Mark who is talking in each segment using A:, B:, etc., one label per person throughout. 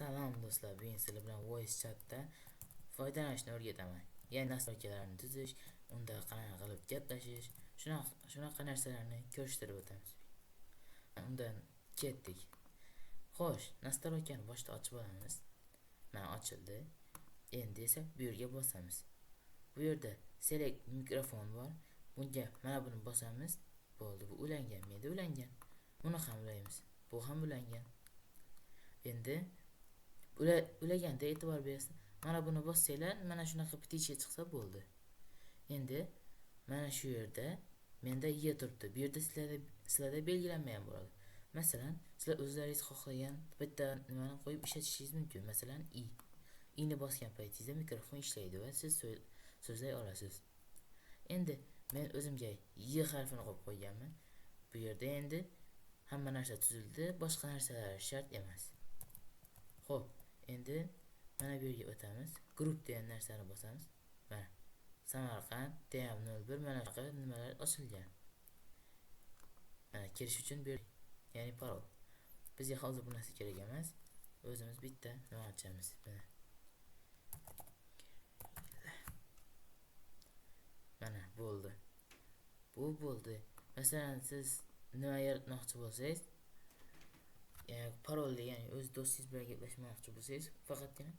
A: Salom do'stlar, bugun sizlar bilan voice chatda foydalanishni o'rgataman. Ya'ni настройка larni tuzish, unda qanaqa qilib gaplashish, shunaqa narsalarni ko'rishtirib o'tamiz. Undan ketdik. Xo'sh, настройка ni boshda ochib olamiz. Mana ochildi. Endi esa bu yerga bosamiz. Bu yerda select mikrofon bor. Bunga mana buni bosamiz. Bo'ldi, bu ulangan, menda ulangan. Buni ham ulaymiz. Bu ham ulangan. Endi ulaganda e'tibor berasiz. Mana buni bossanglar, mana shunaqa птичка chiqsa bo'ldi. Endi mana shu yerda menda Y turibdi. Bu yerda sizlarda belgilanmagan bo'ladi. Masalan, sizlar o'zlaringiz xohlagan bitta nimani qo'yib ishlatishingiz mumkin. Masalan, I. I ni bosgan paytingizda mikrofon ishlaydi va siz so'zlay olasiz. Endi men o'zimga Y harfini qo'yib qo'yganman. Bu yerda endi hamma narsa tuzildi, boshqa narsalar shart emas. Xo'p, endi mana bu yerga o'tamiz. Group degan narsani bosamiz. Mana Samarqand TM01 mana shunaqa nimalar ochilgan. Mana kirish uchun bu yer, ya'ni parol. Bizga hozir bu narsa kerak emas. O'zimiz bitta nima ochamiz. Mana. Mana bo'ldi. Bu bo'ldi. Masalan, siz nima yaratmoqchi bo'lsangiz, ya'ni parol degan o'z do'stingiz bilan gaplashmoqchi bo'lsangiz, faqatgina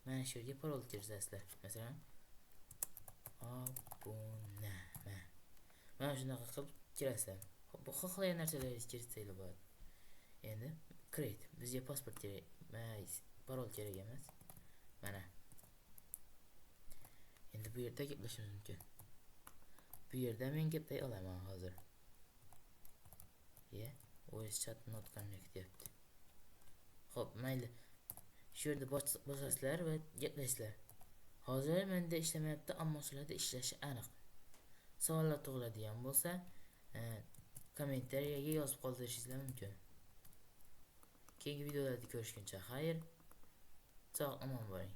A: mana shu yerga parol kiritasizlar. Masalan, obuna. Mana shunaqa qilib kirasizlar. Bu xohlagan narsalaringizni kiritsanglar bo'ladi. Endi create. Bizga pasport kerak, parol kerak emas. Mana. Endi bu yerda gaplashishimiz mumkin. Bu yerda men gaplay olaman hozir. Yeah, voice chat not connect deyapti. Xo'p, mayli. Shu yerda bosasizlar va gaplashasizlar. Hozir menda ishlamayapti, ammo sizlarda ishlashi aniq. Savollar tug'iladigan bo'lsa, kommentariyaga yozib qoldirishingizlar mumkin. Keyingi videolarda ko'rishguncha xayr. Sog' omon bo'ling.